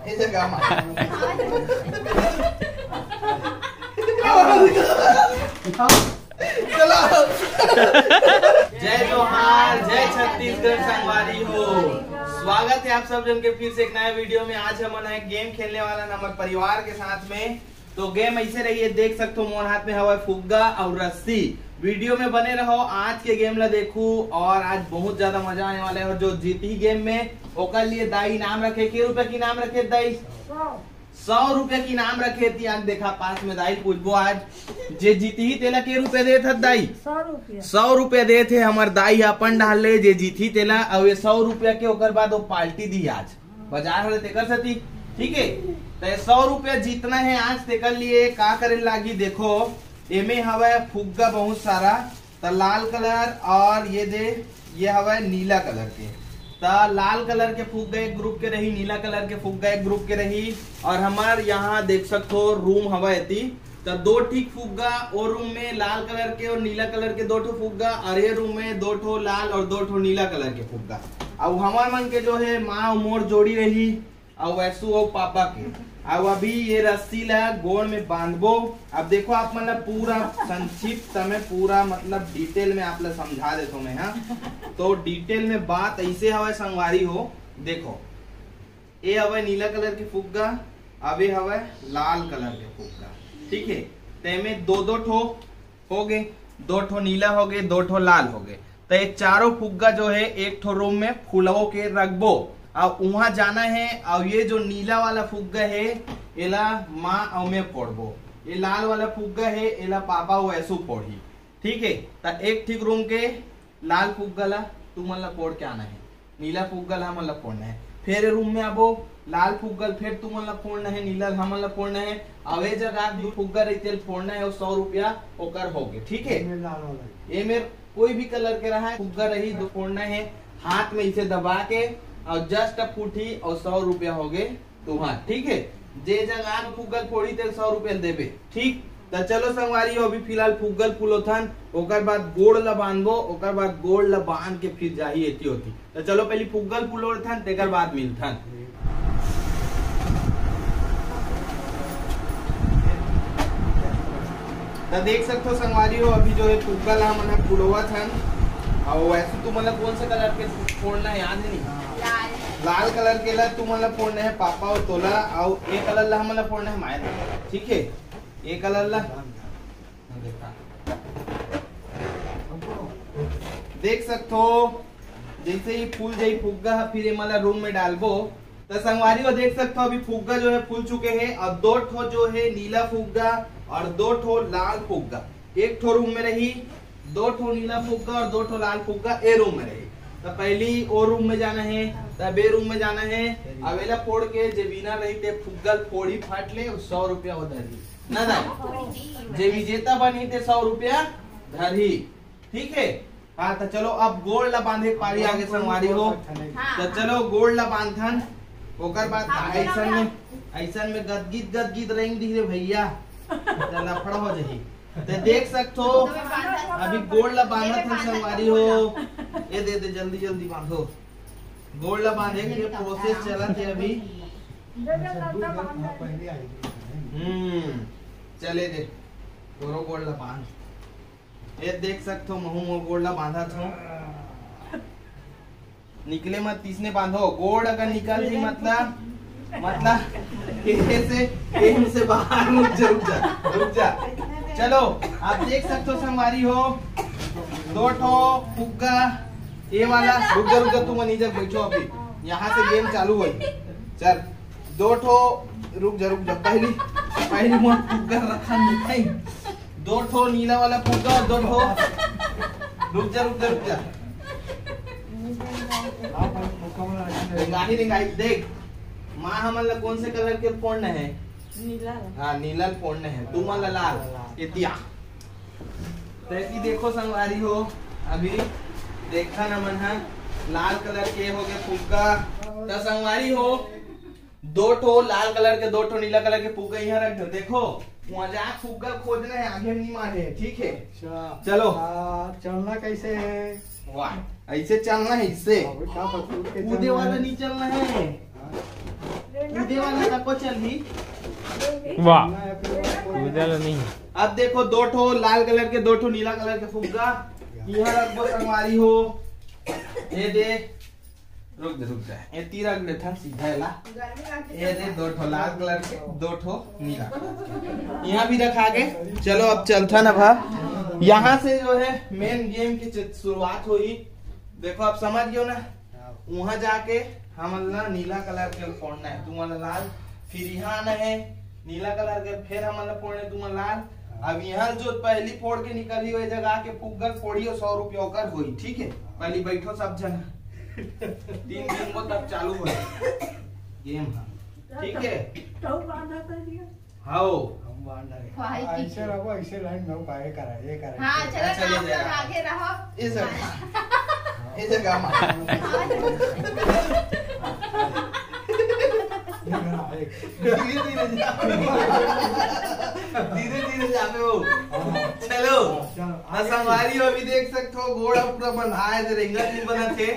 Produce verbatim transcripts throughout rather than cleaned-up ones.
ये जगह हमारा। चलो। जय जोहार, जय छत्तीसगढ़ संगवारी हो। स्वागत है आप सब जन के फिर से एक नया वीडियो में। आज हमन ह गेम खेलने वाला हन हमर परिवार के साथ में। तो गेम ऐसे रही है, देख सकते हो मोर हाथ में हवा फुग्गा और रस्सी। वीडियो में बने रहो, आज के गेम ला देखू और आज बहुत ज्यादा मजा आने वाला है। और जो जीती गेम में ओकर लिए दाई इनाम रखे, के रुपया के इनाम रखे दाई? सौ रुपया के इनाम रखे थी। आज देखा पास में दाई पूछबो आज जे जीती ही तेला के रुपया देत हत दाई? सौ रुपया। सौ रुपया देत हे हमर दाई अपन डाल ले जे जीती तेला, और ये सौ रुपया के ओकर बाद वो पार्टी दी आज बाजार हरे तेकर सती। ठीक है, तो ये सौ रुपया जीतना है आज, तेकर लिए का करे लागी? देखो, एमे हवय फुग्गा बहुत सारा, त लाल कलर और ये दे, ये हवय नीला कलर के। त लाल कलर के फुग्गा एक ग्रुप के रही, नीला कलर के फुग्गा एक ग्रुप के रही। और हमार यहाँ देख सकते हो रूम हवय एती, त दो ठीक फुग्गा और रूम में लाल कलर के और नीला कलर के दो ठो फुग्गा, और ये रूम में दो ठो लाल और दो ठो नीला कलर के फुग्गा। अब हमार मन के जो है माँ और मोर जोड़ी रही, अउ वैसू अउ पापा के। अब अभी ये रस्सी ला गोड़ में बांधबो। अब देखो, आप मन ला पूरा संक्षिप्त में, पूरा मतलब डिटेल में आप ला समझा देथो मैं, हाँ। तो डिटेल में बात ऐसे हवय संगवारी हो, देखो, ये हवय नीला कलर के फुग्गा, अब ये हवय लाल कलर के फुग्गा, ठीक है। तेमे दो दो ठो हो गे, दो ठो नीला हो गे, दो ठो लाल हो गे। तो ये चारों फुग्गा जो है एक ठो रूम में फुलवो के रखबो, और वहां जाना है। और ये जो नीला वाला फुग्गा है, एला माँ और मैं फोड़बो। ये लाल वाला फुग्गा है, एला पापा वो ऐसू फोड़ही। ठीक है, तो एक ठीक रूम के लाल फुग्गा ला तुमन ला फोड़ के आना है, नीला फुग्गा ला हमन ला फोड़ना है। फिर रूम में आबो, लाल फुग्गा ला फिर तुमन ला फोड़ना है, नीला ला हमन ला फोड़ना है। अवे जगह जो फुग्गा रही तेल फोड़ना है, वो सौ रुपया ओकर हो गए। ठीक है, ये मेर कोई भी कलर के रहा है, फुग्गा रही दो फोड़ना है, हाथ में इसे दबा के और जस्ट फूटी और सौ रुपया हो गए। तुम्हार, ठीक है। जे जगह आग फुग्गल फोड़ी तेल सौ रुपया देबे, ठीक। त चलो संगवारी हो, अभी फिलहाल फुग्गल फुलोथन, ओकर बाद गोड़ ला बांधबो, ओकर बाद गोड़ ला बांध के फिर जाही एती होती। त चलो पहली फुग्गल फुलोथन, तेकर बाद मिलथन। त देख सकते हो संगवारी हो, अभी जो है फुग्गल हमन फुलोवत हन। और वैसे तुमन ला कौन से कलर के फोड़ना है, याद है नहीं? लाल कलर के ला तुमन ला फोड़ना है पापा और तोला, और ये कलर ला हमन ला फोड़ना है माया, ठीक है। ये कलर ला देख सकते हो, जैसे ही फूल जाई फुग्गा, फिर ये मला रूम में डालबो। तो संगवारी हो देख सकते हो, अभी फुग्गा जो है फूल चुके हैं, और दो ठो जो है नीला फुग्गा और दो ठो लाल फुग्गा एक ठो रूम में रही, दो ठो नीला फुग्गा और दो ठो लाल फुग्गा ए रूम में रही। तो पहली ओ रूम में जाना है, तब ए रूम में जाना है। अवेला फोड़ के जे विनर रही ते फुग्गल फोड़ी फाट ले, सौ रुपया वो धरी ना दाई। जे विजेता बनी ते सौ रुपया धरी, ठीक है। हाँ, तो चलो अब गोड़ ला बांधे पारी आगे संगवारी हो। हाँ। तो चलो गोड़ ला बांधन, ओकर बाद ऐसन में, ऐसन में गदगिद गदगिद रेंग दी रे भैया, तो लफड़ा हो जाही। तो देख सकते हो, अभी गोड़ ला बांधत हन संगवारी हो। ये दे दे, जल्दी जल्दी बांधो। गोड़ ला बांधे के प्रोसेस चलत है अभी। हम्म, चले दे, तोरो गोड़ ला बांध। ये देख सकते हो, महू मोर गोड़ ला बांधत हूँ। निकले मत, तीसने बांधो। गोड़ अगर निकल दी, मतलब, मतलब, एहे से, एहे से बाहर। रुक जा, रुक जा, रुक जा। चलो, आप देख सकते हो संगवारी हो, दो ठो फुग्गा, ये वाला। रुक जा, रुक जा, तुम नीचे बैठो अभी, यहाँ से गेम चालू होई। चल, दो ठो, रुक जा, रुक जा, पहली, पहली मोर फुग्गा रखा नहीं। दो ठो नीला वाला फुग्गा और दो ठो, रुक जा, रुक जा, रुक जा। रेंगाही, रेंगाही, देख, माँ हमन ला कौन से कलर के फोड़ना है? नीला। हाँ, नीला फोड़ना है। तू मन ला लाल। ये दिया। तो ये देखो संगवारी हो, अभी देखा ना मन है, लाल कलर के हो गए फुग्गा। तो संगवारी हो, दो ठो लाल कलर के, दो ठो नीला कलर के फुग्गा यहाँ रख दो। देखो, मजाक फुग्गा खोजना है, आगे नहीं मारे, ठीक है? अच्छा। चलो। हाँ, चलना कैसे है? वाह, ऐसे चलना है, इससे। अबे, का बकरूद के कूदे चलना वाला है? नहीं चलना है। हाँ। ये वाला तको चलही। वाह, कूदा ला नहीं। अब देखो, दो ठो लाल कलर के, दो ठो नीला कलर के फुग्गा। इहाँ रखबो संगवारी हो। ये दे, रुक दे, रुक जा। ये तीर रख देथन सीधा एला। ये दे, दो ठो लाल कलर के, दो ठो नीला। इहाँ भी रखा गे। चलो, अब चलथन अब। हाँ, यहाँ से जो है मेन गेम की च-, शुरुआत होही। देखो, अब समझ गयो ना, वहाँ जाके हमन ला नीला कलर के फोड़ना है, तुमन ला लाल, फिर यहाँ आना है नीला कलर के, फिर हमन ला फोड़ना है, तुमन लाल। अब यहाँ जो पहली फोड़ के निकली, वही जगह आके फुग्गा फोड़ी और सौ रुपया ओकर होई, ठीक है? पहले बैठो सब जन, तीन दिन को तब चालू हो गेम, हाँ, ठीक है? हाओ। हम बांध डाले। भाई की ऐसे रहो, ऐसे लाइन में पाए करा, ये करा। हाँ, चलो, अच्छा, ये आप लोग जगह। आगे रहो। ये जगह। ये जगह मार। ये रहा, एक। धीरे धीरे जाओ। धीरे धीरे जाबे हो। हाँ। चलो। चलो, हाँ, आगे संगवारी हो, अभी देख सकते हो, गोड़ा पूरा बंधाए थे, रेंगा नहीं बना थे।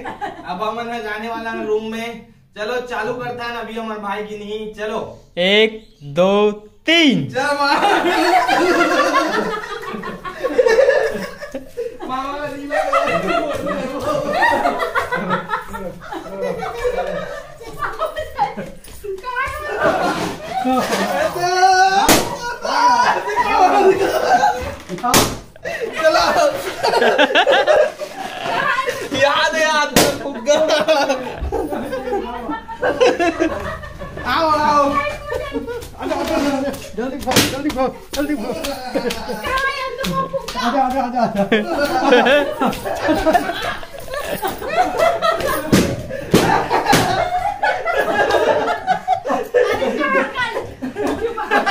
अब हमन ह जाने वाला है रूम में। चलो, चालू करता है ना अभी हमारे भाई की नहीं। चलो, एक, दो, तीन। चल मार। मामा का रीमेक। चला। याद है, याद है, फुग्गा। आओ, आओ। आजा, आजा, आजा, आजा। जल्दी भाग, जल्दी भाग, जल्दी भाग। आजा, आजा, आजा, आजा।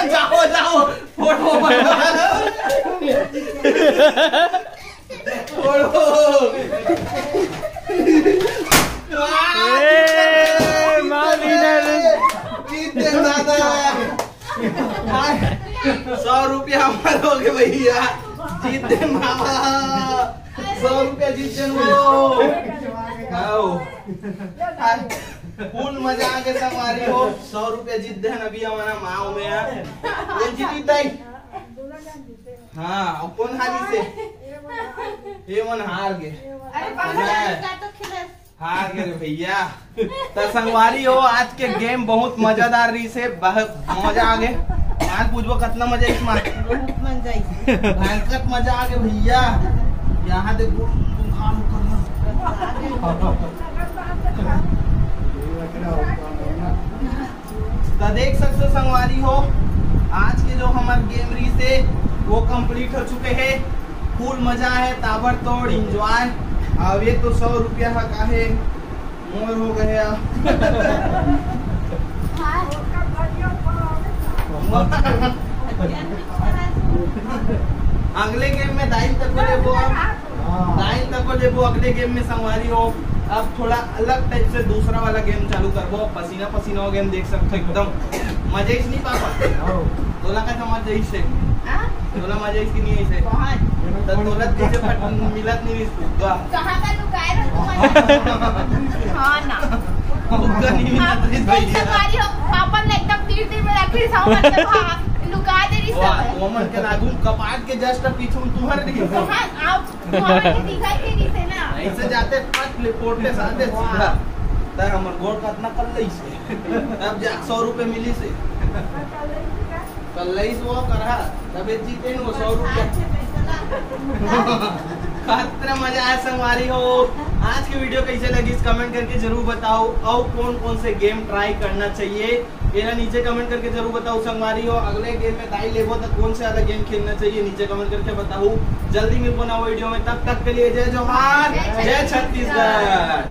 जाओ, जाओ, फोटो बनवा। फोटो। ए, माँ winner। जीत गए दादा। सौ रुपया हमारे हो गए भैया। जीत गए मामा। सौ रुपया जीत गए वो। आओ। फुल मजा आ गया संगवारी हो, सौ रुपया जीत देहन अभी हमारा माव में है। कौन जीती ताई? हाँ, अब कौन हारी से? ये मन हार गए। अरे, पापा, हाँ। इसका तो खिला। हार गए रे भैया। तो संगवारी हो, आज के गेम बहुत मजेदार रही से, बहुत मजा आ गए। आज पूछबो कितना मजा इस मार। बहुत मजा आई। भयंकर मजा आ गया भैया। यहाँ देख, गुड़, गुड़ खा लो, कर लो। तो देख सकते हो संगवारी हो, आज के जो हमारे गेम रही से वो कंप्लीट हो चुके हैं। फुल मजा है, ताबड़तोड़ एंजॉय। अब ये तो सौ रुपया का काहे मोर हो गया। अगले गेम में दाई तक को लेबो, अब दाई तक को लेबो अगले गेम में संगवारी हो। अब थोड़ा अलग टाइप से दूसरा वाला गेम चालू करबो। पसीना पसीना हो गेम देख सकते हो एकदम। मजा इस नहीं पापा। तोला का समझ जाइस है। हाँ? तोला मजा इसकी नहीं आई से। बहुत। तो तोला तुझे पट-, मिलत नहीं इस फुग्गा। कहाँ का लुकाए रहो तुम? हाँ ना। फुग्गा नहीं मिलत हाँ, इस जैसे भैया। तुम्हारी हो, पापा ने एकदम तीर तीर में रखी, समझ के हाँ, लुका दे रही वाह, सब। वो मन के नागुन कपाट के just पीछे में तुम्हारे दिखे। हाँ, आप तुम्हारे दिखाई दे रही थे ना। ऐसे जाते फट ले पोटले साथे वाह। सीधा। तय हमर गोड़ कतना कर लई से। तब जा सौ रुपये मिली से। कल लई से वो करहा, तबे जीते न वो सौ रुपये। खतरा मजा आया संगवारी हो। आज की वीडियो कैसे लगी, इस कमेंट करके जरूर बताओ। और कौन कौन से गेम ट्राई करना चाहिए, एला नीचे कमेंट करके जरूर बताओ संगवारी हो। अगले गेम में दाई लेबो तो कौन से वाला गेम खेलना चाहिए, नीचे कमेंट करके बताओ। जल्दी मिलबो नवा वीडियो में, तब तक के लिए जय जोहार, जय छत्तीसगढ़।